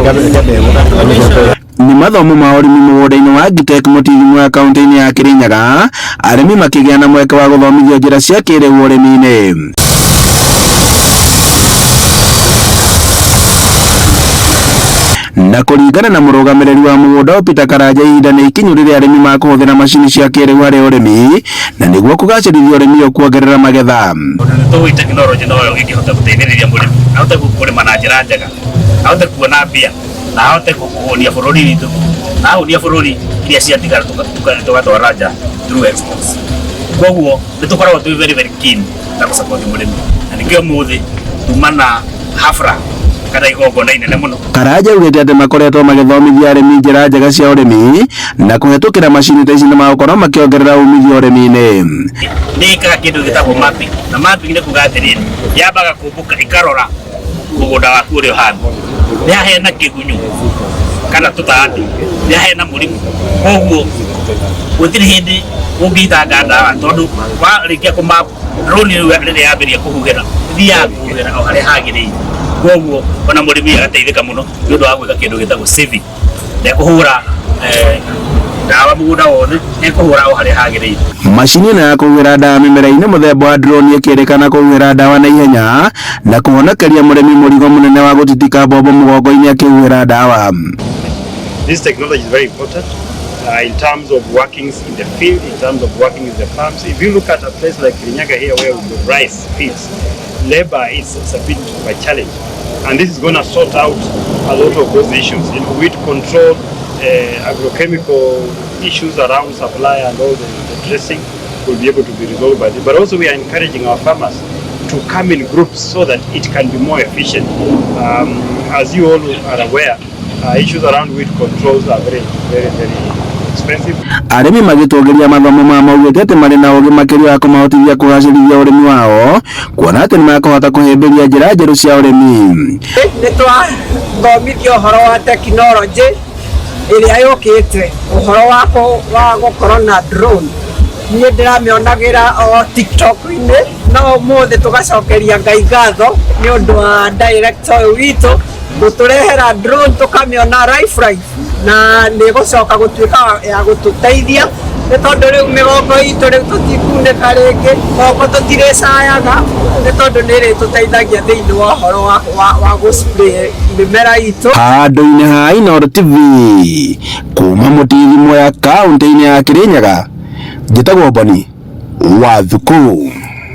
Nĩ mathomo ma ũrĩmi mũgũnda-inĩ wa Agritech Mũtithi Mwea kaunti-inĩ ya Kirinyaga, arĩmi makĩgĩa na mweke wa gũthomithio njĩra cia kĩrĩu ũrĩmi-inĩ. Na kũringana na mũrũgamĩrĩri wa mũgũnda ũyũ Peter Karanja, ihinda nĩ ikinyu rĩrĩa arĩmi makũhũthĩra macini cia kĩrĩu harĩ ũrĩmi na nĩguo kũgacĩrithia ũrĩmi ũyũ kuongerera magetha. Tondũ nĩ tũĩ tekinoronjĩ noyo ĩngĩhota gũteithĩrĩria mũrĩmi ahote kũrĩma na njĩra njega, ahote kuona mbia na ahote kũhũnia bũrũri witũ, na ahũnia bũrũri iria ciatigara tũgatwara nja through exports. Koguo nĩ tũkoragwo twĩ very very keen na gũ support mũrĩmi na nĩkĩo ũmũthĩ tuma na hafla kana igongona inene mũno. Karanja augĩte atĩ makoretwo magĩthomithia arĩmi njĩra njega cia ũrĩmi na kũhetũkĩra macini ta ici nĩ magũkorwo makĩongerera umithio ũrĩmi-inĩ. Nĩ ĩkaga kĩndũ gĩtagwo mapping, na mapping nĩ kuga atĩrĩrĩ, yambaga kũmbũka ĩkarora mũgũnda waku ũrĩa ũhana, nĩ haha hena kĩgunyũ kana tũtambi, nĩ haha hena mũrimũ, koguo gũtirĩ hĩndĩ ũngĩitanga ndawa tondũ warĩkia kũ map drone rĩu rĩrĩa yambĩrĩria kũhuhĩra ĩthiaga kũhuhĩra o harĩa hagĩrĩire, koguo ona mũrĩmi agateithĩka mũno nĩ ũndũ wa gwĩka kĩndũ gĩtagwo saving, ndekũhũra ndawa mũgũnda wothe, ekũhũra o harĩa hagĩrĩire. Macini ĩno ya kũhuhĩra ndawa mĩmera-inĩ mũthemba wa drone ĩkĩrĩkana kũhuhĩra ndawa na ihenya na kũhonokeria mũrĩmi mũrigo mũnene wa gũtitika mbombo mũgongo-inĩ akĩhuhĩra ndawa. This technology is very important in terms of workings in the field, in terms of working in the farms. If you look at a place like Kirinyaga here where we have rice fields, labor is a bit of a challenge. And this is going to sort out a lot of those issues. Weed control, agrochemical issues around supply and all the dressing will be able to be resolved by this. But also we are encouraging our farmers to come in groups so that it can be more efficient. As you all are aware, issues around weed controls are very, very, very expensive. Arĩmi magĩtũgĩria mathomo ma maugĩte atĩ marĩ na ũgĩ makĩria wa kũmahotithia kũgacĩrithia ũrĩmi wao kuona atĩ nĩ makũhota kũhĩmbĩria njĩra njerũ cia ũrĩmi. Nĩ twathomithio ũhoro wa tekinoronjĩ ĩrĩa yũkĩte, ũhoro wa gũkorwo na drone. Niĩ ndĩramĩonagĩra o TikTok-inĩ, no ũmũthĩ tũgacokeria Ngai ngatho nĩ ũndũ wa director ũyũ witũ gũtũrehera drone tũkamĩona live live, na nĩ ĩgũcoka gũtuĩka ya gũtũteithia nĩ tondũ rĩu mĩgongo itũ rĩu tũtikunĩka rĩngĩ, moko tũtirĩcayaga nĩ tondũ nĩ ĩrĩtũteithagia thĩinĩ wa ũhoro wa gũ spray mĩmera itũ. Handũ-inĩ ha Inooro TV kuma Mũtithi Mwea kaunti-inĩ ya Kirinyaga, njĩtagwo Boni wa Thukũ.